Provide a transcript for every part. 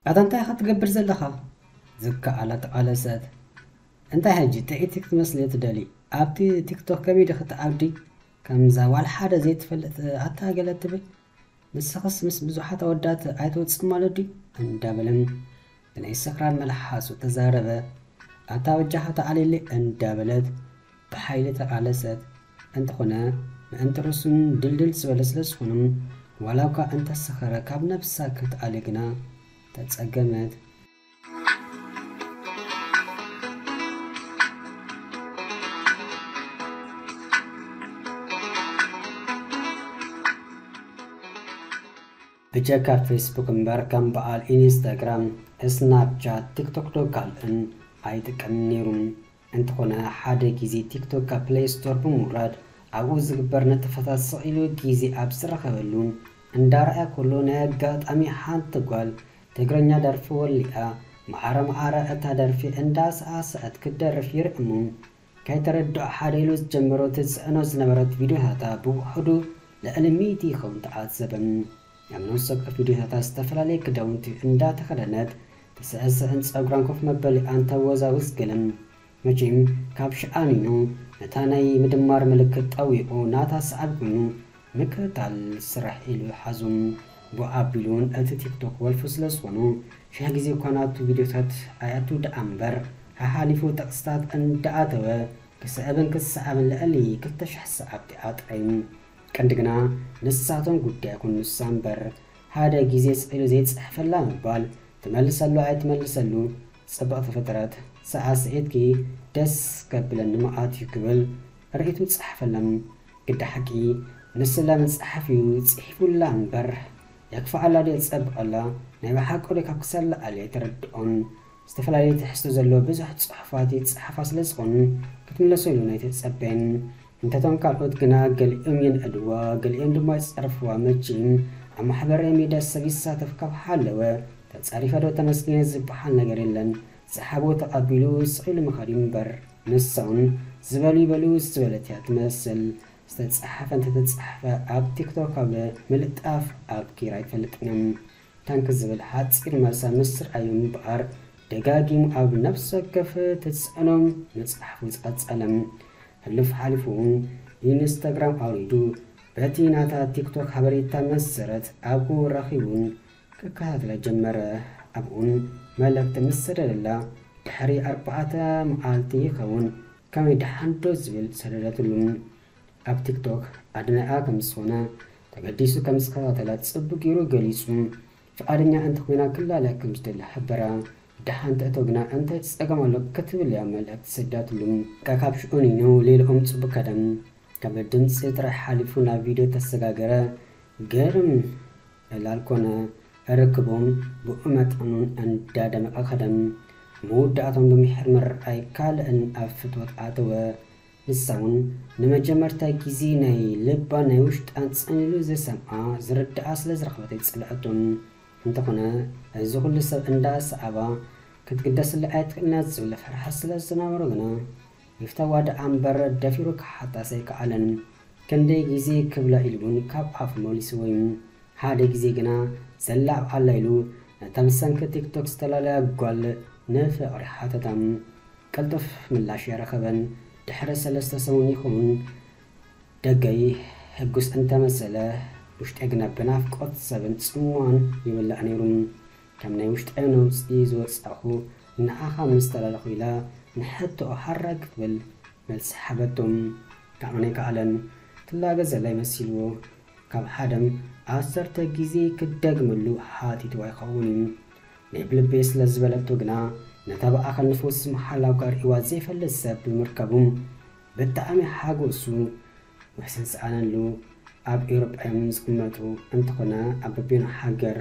ኣታ እንታይ ኢኻ ትገብር ዘለኻ? ዝከኣላ ተቓለሰት። እንታይ ሕጂ ጥዒቲ ክትመስሊ ትደሊ? ኣብቲ ቲክቶክ ከመይ ዲኺ ትዓብዲ? ከምዛ ዋላ ሓደ ዘይትፈልጥ ኣታ ገለ ትብል። ንስኽስ ምስ ብዙሓት ኣወዳት ኣይትወጽእ ማለት ድዩ? እንዳበለን ብናይ ሰኽራን መልሓሱ ተዛረበ። ኣታ በጃኻ ተዓልየለይ እንዳበለት ብሓይሊ ተቓለሰት። እንተኾነ ምእንቲ ርእሱን ድልድል ዝበለ ስለ ዝኾኑ ዋላ እኳ እንተሰኸረ ካብ ነብሳ ክትኣሊ ግና ተጸገመት። ብጀካ ፌስቡክ እምበር ከም በዓል ኢንስታግራም፣ ስናፕቻት፣ ቲክቶክ ዶ ካልእን ኣይጥቀምን ነይሩ። እንተኾነ ሓደ ግዜ ቲክቶክ ካብ ፕለይ ስቶር ብምውራድ ኣብኡ ዝግበር ንጥፈታት ስቕ ኢሉ ግዜ ኣብ ዝረኸበሉ እንዳረኣየ ከሎ ናይ ኣጋጣሚ ሓንቲ ጓል ትግርኛ ደርፊ ወሊዓ ማዕረ ማዕረ እታ ደርፊ እንዳሰዓሰዐት ክትደርፍ ይርኢ እሞ ከይተረድኦ ሓደ ኢሉ ዝጀመሮ ትጽዕኖ ዝነበረት ቪድዮታታ ብውሑዱ ልዕሊ ሚእቲ ይኸውን ተዓዘበ። ኣብ ነፍሲ ወከፍ ቪድዮታታ ዝተፈላለየ ክዳውንቲ እንዳተኸደነት ትስዕስዕን ጸጉራን ኮፍ መበሊኣን ተወዛውዝ ገለን። መቸም ካብ ሽኣ ኒኑ ነታ ናይ ምድማር ምልክት ጠዊቑ ናታ ሰዓቢ ኮይኑ ምክትታል ስራሕ ኢሉ ሓዙ። ብኡ ኣቢሉ እውን እቲ ቲክቶክ ወልፉ ስለ ዝኾኑ ሽሕ ግዜ እኳ ናቱ ቪድዮታት ኣይኣቱ ደኣ እምበር ሓሓሊፉ ጥቕስታት እንዳኣተወ ክስዕብን ክሰዓብን ልዕሊ ክልተ ሽሕ ሰዓብቲ ኣጥረዩ። ቀንዲ ግና ንሳቶም ጉዳይ ኣይኮኑን ንሳ እምበር ሓደ ግዜ ስቕ ኢሉ ዘይጽሕፈላ ምባል ትመልሰሉ ኣይትመልሰሉ ጽብቕቲ ፍጥረት ሰዓስዒትኪ ደስ ከብለኒ መዓት እዩ ክብል ርእይቱ ጸሓፈሎም። ግዳ ሓቂ ንስላ መጽሓፍ እዩ ጽሒፉላ እምበር የክፍኣላ ድዮ ጸብቐላ ናይ ብሓቂ ዶ ካብ ክሳድ ላዕሊ ኣይተረድኦን። ዝተፈላለየ ትሕዝቶ ዘለዎ ብዙሕ ጽሑፋት ይጽሓፋ ስለ ዝኾኑ ክትምለሰሉ ኣይተጸበየን። እንተቶም ካልኦት ግና ገሊኦም የንዕድዋ ገሊኦም ድማ ይጸርፍዋ። መቸም ኣብ ማሕበራዊ ሚድያ ሰብ ይሳተፍ ካብ ሓለወ ተጻሪፈ ዶ ተመስገነ ዝበሃል ነገር የለን። ዝሓቦ ተቐቢሉ ስቕ ኢሉ ምኻድ እዩ እምበር ንሳውን ዝበሉ ይበሉ ዝበለት እያ ትመስል። ዝተጻሓፈ እንተተጻሕፈ ኣብ ቲክቶክ ኣብ ምልጣፍ ኣብ ኪራ ኣይትፈልጥን እያ። ታንክ ዝብል ሓጺር መልሳ ምስ ረኣዩ እምበኣር ደጋጊሙ ኣብ ነፍሲ ወከፍ ትጽዕኖ ምጽሓፉ ዝቐጸለ። ሕሉፍ ሓሊፉ እውን ኢንስታግራም ኣውሪዱ በቲ ናታ ቲክቶክ ሓበሬታ መሰረት ኣብኡ ረኺቡ ክከታተላ ጀመረ። ኣብኡን መልእኽቲ ምስ ሰደደላ ድሕሪ ኣርባዕተ መዓልቲ ይኸውን ከመይ ደሓን ዶ ዝብል ሰደደትሉ። ኣብ ቲክቶክ ኣድናኢኣ ከም ዝኾነ ተገዲሱ ከም ዝከታተላ ጽቡቕ ገይሩ ገሊጹ። ፍቓደኛ እንተኾይና ክላለያ ከም ዝደሊ ሓበራ። ደሓን ትእቶ ግና እንታይ ጸገም ኣሎ ክትብል እያ መልእኽቲ ሰዳትሉ። በቃ ካብ ሽዑ ንይኑ ሌልኦም ጽቡቕ ከደም። ካብ ድምጺ ጥራይ ሓሊፉ ናብ ቪድዮ ተሰጋገረ። ገርም ዕላል ኮነ። ርክቦም ብኡ መጠኑን እንዳደመቐ ከደም። መወዳእቶም ብምሒር ምርኣይ ካልእን ኣብ ፍትወት ኣተወ። ንሳ እውን ንመጀመርታ ግዜ ናይ ልባን ናይ ውሽጣን ጽን ኢሉ ዝሰምዓ ዝርድኣ ስለ ዝረኸበት ኣይጸልኣቶን። እንተኾነ እዚ ኩሉ ሰብ እንዳሰዓባ ክትግደስላ ኣይትኽእልና ዝብል ፍርሓት ስለ ዝነበሮ ግና ይፍተዋ ደኣ እምበር ደፊሩ ክሓታስ ኣይከኣለን። ክንደይ ግዜ ክብላ ኢሉ እውን ካብ ኣፉ መሊስዎ እዩ። ሓደ ግዜ ግና ዘላ ኣብዓላ ኢሉ ነታ ብሰንኪ ቲክቶክ ዝተላለያ ጓል ንፍቕሪ ሓተታ። ቅልጡፍ ምላሽ ኣይረኸበን። ድሕሪ ሰለስተ ሰሙን ይኸውን ደገይ ሕጉስ እንተመሰለ ውሽጠይ ግና ብናፍቆት ሰብን ጽምዋን ይብላዕ ነይሩ። ከም ናይ ውሽጠይ ነውጺ ዝወጻኹ ንዓኻ ምስ ተላለኹ ኢላ ንሕቶኡ ሓራይ ክትብል መልሲ ሃበቶም። ክኣምን ኣይከኣለን። ትላገ ዘላ ይመሲልዎ። ካብ ሓደም ዓሰርተ ግዜ ክደግመሉ ሓቲትዋ ይኸውን እዩ። ናይ ብልበይ ስለ ዝበለቶ ግና ነታ ብኣኻል ንፉስ መሓላው ከርእይዋ ዘይፈልጥ ሰብ ብምርከቡ ብጣዕሚ ሓጎሱ ውሕስን ሰኣነሉ። ኣብ ኤውሮጳ እዮም ዝቕመጡ እንተኾነ ኣብ በቤኑ ሃገር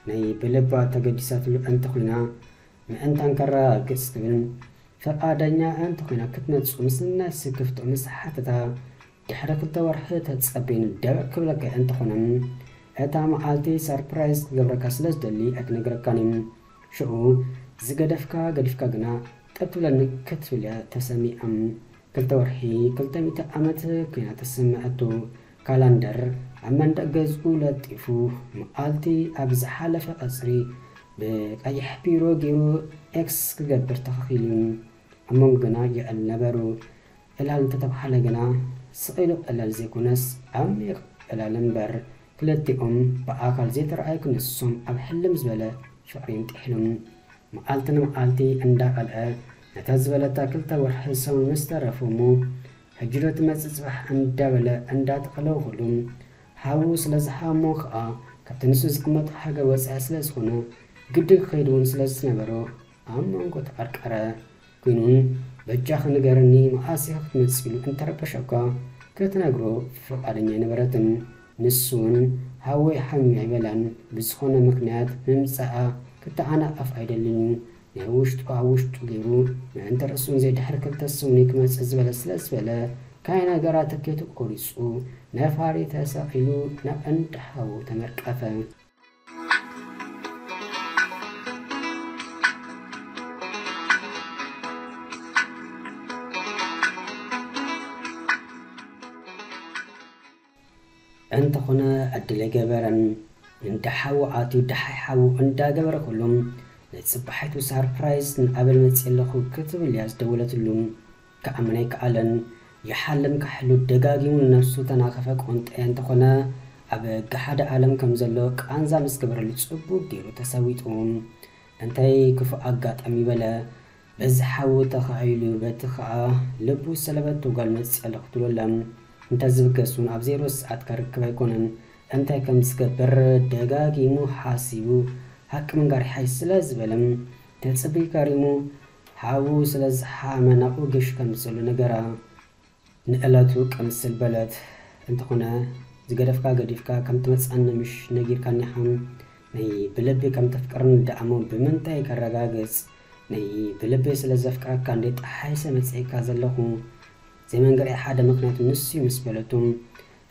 ናይ ብልባ ተገዲሳትሉ እንተኾይና ምእንታን ከረጋግጽ ክብል ፍቓደኛ እንተኾይና ክትመጽኡ ምስ ናይ ስክፍትኡ ምስ ሓተታ ድሕሪ ክልተ ወርሒ ተጸበይኒ ደበቕ ክብለካ እንተኾነ እታ መዓልቲ ሰርፕራይዝ ክገብረካ ስለ ዝደሊ ኣይክነግረካን እየ። ሽዑ ዝገደፍካ ገዲፍካ ግና ጠብ ትብለኒ ክትብል እያ ተሰሚዓም። ክልተ ወርሒ ክልተ ሚእቲ ዓመት ኮይና ተሰምዐቶ። ካላንደር ኣብ መንደቕ ገዝኡ ለጢፉ፣ መዓልቲ ኣብ ዝሓለፈ ቀጽሪ ብቐይሕ ቢሮ ገይሩ ኤክስ ክገብር ተኸኺሉ። ኣብ መንጎ ግና ይዕል ነበሩ። ዕላል እንተተባህለ ግና ስቕ ኢሉ ዕላል ዘይኮነስ ዓሚቕ ዕላል እምበር፣ ክልቲኦም ብኣካል ዘይተረኣዩ ክንሶም ኣብ ሕልም ዝበለ ፍቕሪ ይንጥሕሉም። መዓልቲ ንመዓልቲ እንዳቐልዐ፣ ነታ ዝበለታ ክልተ ወርሒ ሰሙን ምስ ተረፉ እሞ፣ ሕጂ ዶ ትመጽእ ጽባሕ እንዳበለ እንዳተቐለወ ኩሉ፣ ሓዉ ስለ ዝሃሞ ከኣ ካብቲ ንሱ ዝቕመጦ ሃገር ወጻኢ ስለ ዝኾነ፣ ግዲ ክኸይድ እውን ስለ ዝነበሮ፣ ኣብ መንጎ ተቐርቀረ። ኩኑን፣ በጃኺ ንገርኒ፣ መዓስ ኢኺ ክትመጽእ ኢሉ እንተረበሸ እኳ፣ ክትነግሮ ፍቓደኛ ኣይነበረትን። ንሱ እውን፣ ሃወይ ሓሚመ ኣይበላን፣ ብዝኾነ ምኽንያት ምምጻኣ ክተዓናቐፍ ኣይደልን እዩ። ናይ ውሽጡ ኣብ ውሽጡ ገይሩ፣ ምእንቲ ርእሱን ዘይድሕሪ ክልተ ሰሙን ክመጽእ ዝበለ ስለ ዝበለ፣ ካይ ነገራ ትኬቱ ቆሪጹ፣ ነፋሪ ተሰቒሉ ናብ እንዳ ሓዉ ተመርቀፈ። እንተኾነ ዕድል ኣይገበረን። እንዳ ሓዉ ኣትዩ ደሓይ ሓዉ እንዳገበረ ኩሉ፣ ንጽባሒቱ ሳርፕራይዝ ንኣበል መጽእ ኣለኹ ክትብል እያ ዝደወለትሉ። ክኣምን ኣይከኣለን። ይሓልም ክሕሉ ደጋጊሙ ንነብሱ ተናኸፈ ቆንጠየ እንተኾነ፣ ኣብ ገሓደ ዓለም ከም ዘሎ ቃንዛ ምስ ገበረሉ ጽቡቕ ገይሩ ተሰዊጡ። እንታይ ክፉእ ኣጋጣሚ በለ፣ በዚ ሓዊ ተኻዒሉ፣ በቲ ኸኣ ልቡ ሰለበቶ ጓል መጽእ ኣለኹ ትብሎ ኣላ። እንተ ዝብገስ እውን ኣብ ዜሮ ሰዓት ከርክብ ኣይኮነን። እንታይ ከም ዝገብር ደጋጊሙ ሓሲቡ፣ ሓቂ ምንጋር ይሓይሽ ስለ ዝበለ፣ ተጽብይ ከሪሙ፣ ሓዉ ስለ ዝሓመ ናብኡ ገሹ ከም ዘሎ ነገራ። ንዕለቱ ቅምስል በለት። እንተኾነ፣ ዝገደፍካ ገዲፍካ ከም ትመጽኣኒ ምሽ ነጊርካኒ ኢኻ። ናይ ብልቢ ከም ተፍቅረኒ ደኣ እሞ ብምንታይ ከረጋግጽ? ናይ ብልቢ ስለ ዘፍቅረካ እንዴ ጠሓይሰ መጺኤካ ዘለኹ? ዘይመንገሪ ሓደ ምኽንያት ንሱ እዩ ምስ በለቱ፣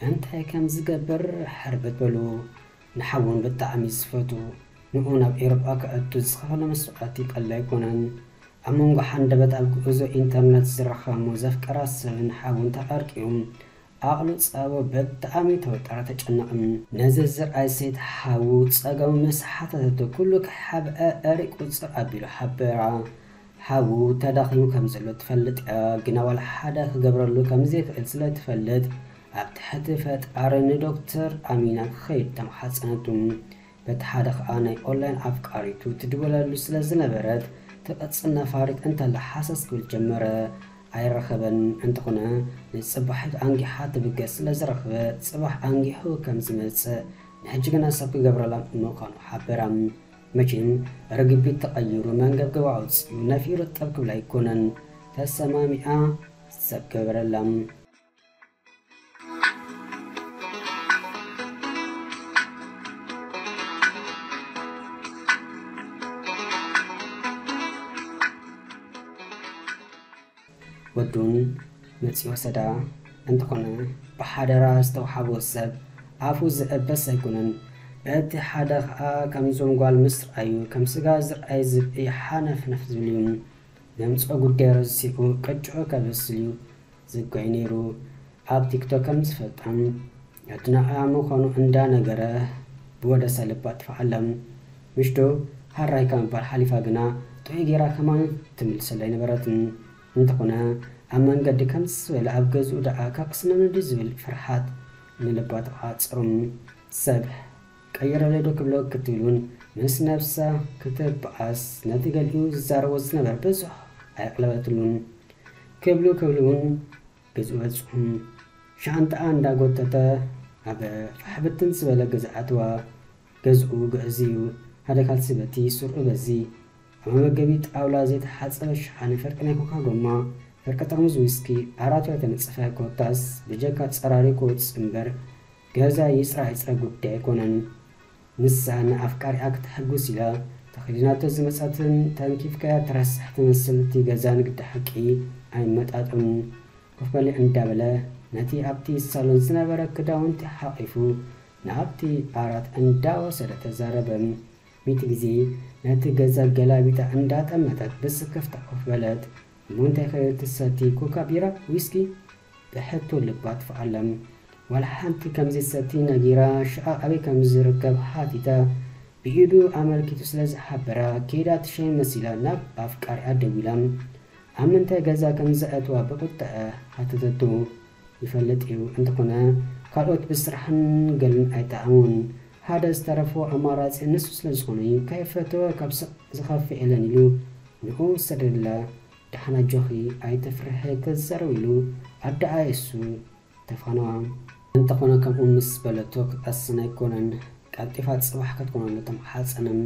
እንታይ ከም ዝገብር ሕርብት በሉ። ንሓውን ብጣዕሚ ዝፈቱ። ንኡ ናብ ኤውሮጳ ከእቱ ዝኸፈሎ መስዋእቲ ቀሊል ኣይኮነን። ኣብ መንጎ ሓንደበት ኣብ ጉዕዞ ኢንተርነት ዝረኸቦ ዘፍቀራ ሰብን ሓውን ተቐርቅዮም፣ ዓቕሉ ጻቦ ብጣዕሚ ተወጠረ ተጨነቕን። ነዚ ዝርኣይ ሰይቲ ሓዉ ጸገሙ ምስ ሓተተቶ ኩሉ ክሓብአ እሪ ቁጽር ኣቢሉ ሓበራ። ሓዉ ተዳኺሙ ከም ዘሎ ትፈልጥ እያ፣ ግና ዋላ ሓደ ክገብረሉ ከም ዘይክእል ስለ ትፈልጥ ኣብ ትሕቲ ፈጣሪ ንዶክተር ኣሚና ክኸይድ ተማሓጸነቱ። በቲ ሓደ ኸኣ ናይ ኦንላይን ኣፍቃሪቱ ትድወለሉ ስለ ዝነበረት፣ ትቕጽል ነፋሪት እንተላ ሃሰስ ክብል ጀመረ። ኣይረኸበን። እንተኾነ፣ ንጽባሒቱ ኣንጊሓ ትብገስ ስለ ዝረኽበ፣ ጽባሕ ኣንጊሑ ከም ዝመጽእ፣ ንሕጂ ግና ሰብ ክገብረላ ምዃኑ ሓበራ። መቸም፣ ርግቢት ተቐይሩ መንገብገባ ኣውጺኡ ነፊሩ ጠብ ክብል ኣይኮነን። ተሰማሚዓ ሰብ ገበረላ። ወዱን መጺኡ ወሰዳ። እንተኾነ ብሓደራ ዝተውሓቦ ሰብ ኣፉ ዝእበስ ኣይኮነን። በቲ ሓደ ኸኣ ከምዞም ጓል ምስ ረኣዩ ከም ስጋ ዝረኣይ ዝብኢ ሓነፍነፍ ዝብል እዩ። ዘምጽኦ ጉዳይ ረሲዑ ቅጭዑ ከብስል እዩ ዝጓይ ነይሩ። ኣብ ቲክቶክ ከም ዝፈልጣም ኣድናቒኣ ምዃኑ እንዳነገረ ብወደሰ ልባ ትፍዓላ። ምሽዶ ሃራይ ካብ ምባል ሓሊፋ ግና ጥዑይ ገይራ ከማን ትምልሰሉ ኣይነበረትን። እንተኾነ ኣብ መንገዲ ከምዚ ዝበለ ኣብ ገዝኡ ደኣ ከቕስነኒ ድዩ ዝብል ፍርሓት ንልባ ተቋጽሩ። ሰብ ቀይረለይ ዶ ክብሎ ክትብል እውን ምስ ነብሳ ክትበኣስ ነቲ ገሊኡ ዝዛረቦ ዝነበረ ብዙሕ ኣየቕለበትሉን። ክብሉ ክብሉ እውን ገዝኡ በጽሑ። ሻንጣኣ እንዳጎተተ ኣብ ፋሕ ብትን ዝበለ ገዛ ኣትዋ። ገዝኡ ግዕዝ እዩ። ሓደ ካልሲ በቲ ስርኡ በዚ። ኣብ መመገቢ ጣውላ ዘይተሓጸበ ሸሓነ፣ ፍርቂ ናይ ኮካ ጎማ፣ ፍርቂ ጥርሙዝ ዊስኪ፣ ዓራቱ ኣይተነጸፈ። ኮታስ ብጀካ ጸራሪ ክወጽእ እምበር ገዛ ይጽራ ኣይጽረ ጉዳይ ኣይኮነን። ንሳ ንኣፍቃሪኣ ክተሐጉስ ኢላ ተኸዲናቶ ዝመጸትን ተንኪፍካያ ትረስሕ ትመስል። እቲ ገዛ ንግዲ ሓቂ ኣይመጣጠኑን። ኮፍ በሊ እንዳበለ ነቲ ኣብቲ ሳሎን ዝነበረ ክዳውንቲ ሓቒፉ ናብቲ ዓራት እንዳወሰደ ተዛረበ። ሚቲ ግዜ ነቲ ገዛ ገላቢጣ እንዳጠመተት ብስክፍታ ኮፍ በለት። እሞ እንታይ ከ ትሰቲ፣ ኮካ፣ ቢራ፣ ዊስኪ? ብሕቶ ልባ ትፍኣለም። ዋላ ሓንቲ ከም ዘይሰቲ ነጊራ፣ ሽኣ ኣበይ ከም ዝርከብ ሓቲታ፣ ብኢዱ ኣመልኪቱ ስለ ዝሓበራ፣ ከይዳ ትሸይን መሲላ ናብ ኣፍቃሪኣ ደዊላ፣ ኣብ ምንታይ ገዛ ከም ዘእትዋ ብቁጠዐ ሓተተቶ። ይፈልጥ እዩ፣ እንተኾነ ካልኦት ብስራሕን ገልን ኣይጠዓሙን። ሓደ ዝተረፎ ኣማራጺ ንሱ ስለ ዝኾነ እዩ፣ ከይፈተወ ካብ ስቕ ዝኸፍእ የለን ኢሉ ንኡ ሰደደላ። ደሓን ኣጆኺ ኣይትፍርሒ፣ ክዛረብ ኢሉ ኣደኣ እሱ ተፋነዋ። እንተኾነ ከምኡ ምስ በለቶ ክቐስን ኣይኮነን፣ ቀልጢፋ ጽባሕ ክትኮነሉ ተመሓጸነም።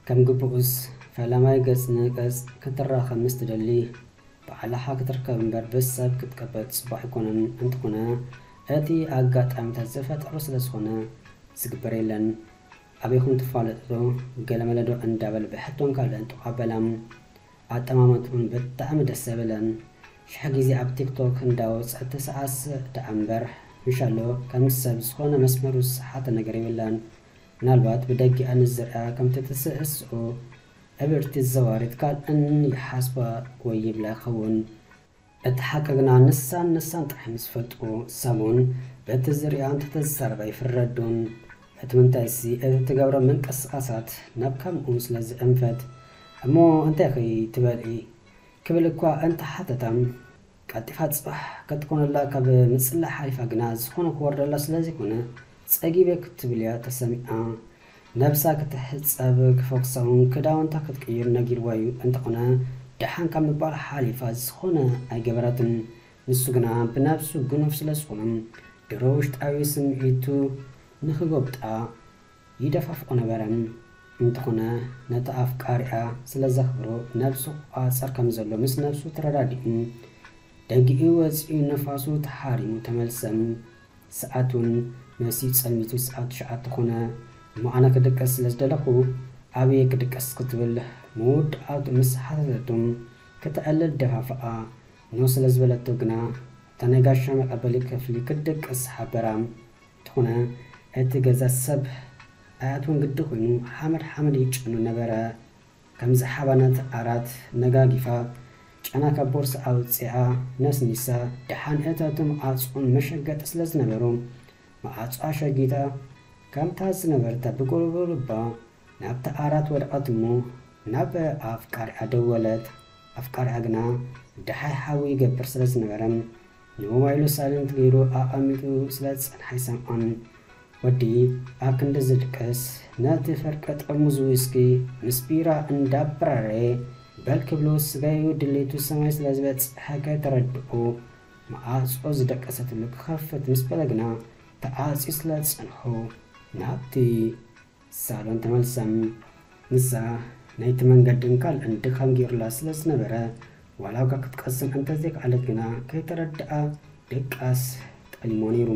ከም ግቡኡስ ፈላማይ ገጽ ንገጽ ክትራኸብ ምስ ትደሊ ባዕላኻ ክትርከብ እምበር ብሰብ ክትቀበል ጽቡቕ ኣይኮነን። እንተኾነ እቲ ኣጋጣሚታት ዝፈጠሩ ስለ ዝኾነ ዝግበር የለን። ኣበይኹም ትፋለጡ ዶ? ገለመለ ዶ እንዳበለ ብሕቶን ካልእን ተቐበላም። ኣጠማመትኡን ብጣዕሚ ደስ ዘብለን። ሽሕ ግዜ ኣብ ቲክቶክ እንዳወጸት ትስዕስዕ ደኣ እምበር፣ ምሻሎ ከም ሰብ ዝኾነ መስመሩ ዝሰሓተ ነገር የብላን። ምናልባት ብደጊኣ ንዝርኣ ከም ትትስእስኦ እብርቲ ዘዋሪት ካልእን ይሓስባ ወይ ይብላ ይኸውን። እቲ ሓቂ ግና ንሳን ንሳን ጥራሕ ምስ ፈልጥዎ፣ ሰሙን በቲ ዝርኣ እንተተዛረባ ይፍረዱን። እቲ ምንታይሲ እቲ ትገብሮ ምንቅስቓሳት ናብ ከምኡ ስለ ዝእንፈት፣ እሞ እንታይ ኸይ ትበልዒ? ክብል እኳ እንተሓተታም፣ ቀልጢፋ ጽባሕ ክትኮነላ ካብ ምጽላእ ሓሊፋ ግና ዝኾነ ክወርደላ ስለ ዘይኮነ፣ ጸጊበ ክትብል እያ ተሰሚዓ። ነብሳ ክትሕጸብ ክፈኩሳ እውን ክዳውንታ ክትቅይር ነጊርዋ እዩ። እንተኾነ ደሓን ካብ ምባል ሓሊፋ ዝኾነ ኣይገበረትን። ንሱ ግና ብነብሱ ግኑፍ ስለ ዝኾነ፣ ድሮ ውሽጣዊ ስምዒቱ ንኽጎብጣ ይደፋፍኦ ነበረ። እንተኾነ ነቲ ኣፍቃሪኣ ስለ ዘኽብሮ፣ ነብሱ ክቋጸር ከም ዘሎ ምስ ነብሱ ተረዳዲኡ፣ ደጊኡ ወጺኡ ንፋሱ ተሓሪሙ ተመልሰ። ሰዓት እውን መሲዩ ጸልሚቱ ሰዓት ትሽዓተ ኮነ። እሞ ኣነ ክድቅስ ስለ ዝደለኹ፣ ኣበየ ክድቅስ ክትብል መወዳእቱ ምስ ሓተተቱ፣ ክተዕልል ደፋፍኣ። ኖ ስለ ዝበለቶ ግና፣ እታ ናይ ጋሻ መቐበሊ ክፍሊ ክትድቅስ ሓበራ። እንተኾነ፣ እቲ ገዛ ሰብ ኣይኣትዎን ግዲ ኮይኑ፣ ሓመድ ሓመድ ይጭኑ ነበረ። ከምዚ ሓባናት ዓራት ነጋጊፋ፣ ጨና ካብ ቦርሳ ኣውጺኣ፣ ነስኒሳ፣ ደሓን እታቱ መዓጹን መሸገጢ ስለ ዝነበሮ፣ መዓጹ ኣሸጊታ፣ ከምታ ዝነበረታ ብጎልጎል ልባ ናብቲ ዓራት ወደቐት እሞ፣ ናብ ኣፍቃሪኣ ደወለት። ኣፍቃሪኣ ግና ደሓይ ሓዊ ይገብር ስለ ዝነበረ፣ ንሞባይሉ ሳይለንት ገይሩ ኣቐሚጡ ስለ ዝጸንሐ ኣይሰምዖን። ወዲ ኣብ ክንዲ ዝድቅስ፣ ነቲ ፍርቂ ጥርሙዝ ዊስኪ ምስ ቢራ እንዳበራረየ፣ በል ክብሎ ስጋዩ ድሌቱ ሰማይ ስለ ዝበጽሐ ከይተረድኦ፣ መዓጾ ዝደቀሰትሉ ክኸፍት ምስ በለ ግና፣ ተዓጽዩ ስለ ዝጸንሖ፣ ናብቲ ሳሎን ተመልሰ። ንሳ ናይቲ መንገድን ካልእን ድኻም ገይሩላ ስለ ዝነበረ፣ ዋላ እኳ ክትቀስን እንተዘይከኣለት ግና፣ ከይተረድኣ ድቃስ ጠሊሞ ነይሩ።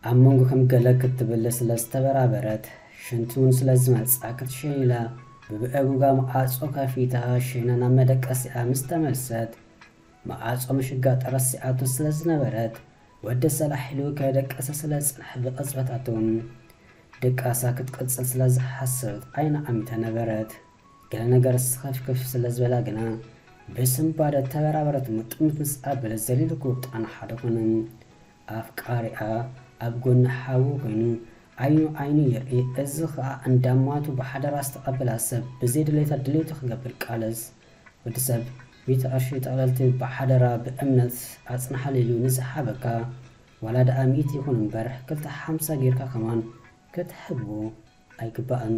ኣብ መንጎ ከም ገለ ክትብል ስለ ዝተበራበረት፣ ሽንቲ እውን ስለ ዝመጽኣ ክትሸይን ኢላ፣ ብብእጉጋ መዓጾ ከፊታ ሸይና ናብ መደቀሲኣ ምስ ተመልሰት፣ መዓጾ ምሽጋጥ ረሲዓቶ ስለ ዝነበረት፣ ወዲ ሰላሕ ኢሉ ከይደቀሰ ስለ ዝጸንሐ ብቕጽበት ኣቶም። ድቃሳ ክትቅጽል ስለ ዝሓሰበት ዓይና ዓሚታ ነበረት። ገለ ነገር ስኸፍክፍ ስለ ዝበላ ግና፣ ብስንባደ ተበራበረት እሞ ጥምት ምስ ኣበለት ዘሊሉ ክወጣ ሓደ ኮነ። ኣፍቃሪኣ ኣብ ጎኒ ሓዉ ኮይኑ ዓይኑ ዓይኑ የርኢ። እዚ ኸኣ እንዳማቱ ብሓደራ ዝተቐበላ ሰብ ብዘይ ድሌታ ድሌቱ ክገብር ቃለስ። ወዲ ሰብ ሚእቲ ቅርሺ ጠቕለልቲ ብሓደራ ብእምነት ኣጽንሓሉ ኢሉ ንዝሃበካ፣ ዋላ ደኣ ሚእቲ ይኹን እምበር ክልተ ሓምሳ ጌርካ ከማን ክትሕቦ ኣይግባእን።